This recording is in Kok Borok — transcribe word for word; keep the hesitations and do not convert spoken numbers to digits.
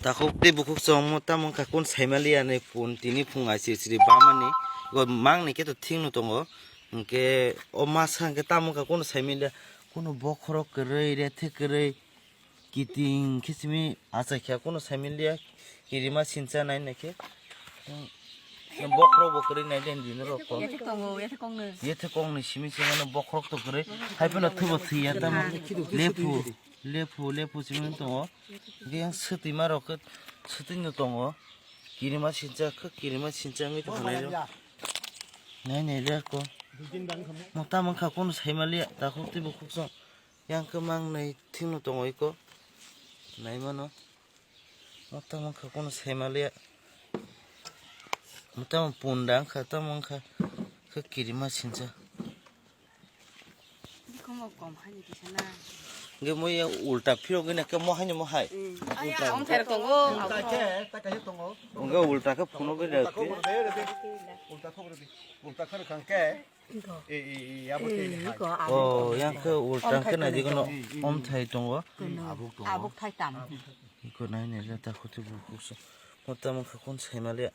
Takhuk tei bukhuk chwng mo tamo wngkha kun saimaliya ni pun tini phung aisiri siri bamani go mang ni khe to thik no tongo hwnkhe o masa hwnkhe tamo wngkha kun saimaliya kunu bokhorok kwrwi rethik kwrwi kiting khe simi achai kha kunu saimaliya kirima sincha nai nai khe bokhorok bo kwrwi nai den dino rok ko Yathek tongo, yathek kongno. Yethe kongni simi simi no bokhorok to kwrwi hai phano thubo thwiya tamo lephu lephu lephu simi tongo. Hwnkhe yang swtwi ma rok khe swtwi no tongo. Kirima sincha khe kirima sincha wngwi tongkha nai rw. Nai nai rw ko. Mo tamo wngkha kunu saimaliya takhuk tei bukhuk chwng. Yang khe mang nai thik no tongo iko. Nai mano. Mo tamo wngkha kunu saimaliya. Mo tamo punda wngkha tamo wngkha. Khe kirima sincha. Bikhomo kom hani kisa na. Hwnkhe mo ya ulta phirogwi na khe mo haino mo hai. Aya, ong ther tongo. Ulta khe, ta kaisa tongo. Hwnkhe ulta khe phunugwi na. Ulta khe rwdi, rwdi. Ulta khe rwdi. Ulta khe rwkha hwnkhe. E, e, e, abo tei hai. Oh, yang khe ulta khe na dikono om thai tongo. Abuk tongo. Abuk thai tam. Iko nai nai le ta khuti bu khuso. Mo tamo khe kun saimaliya.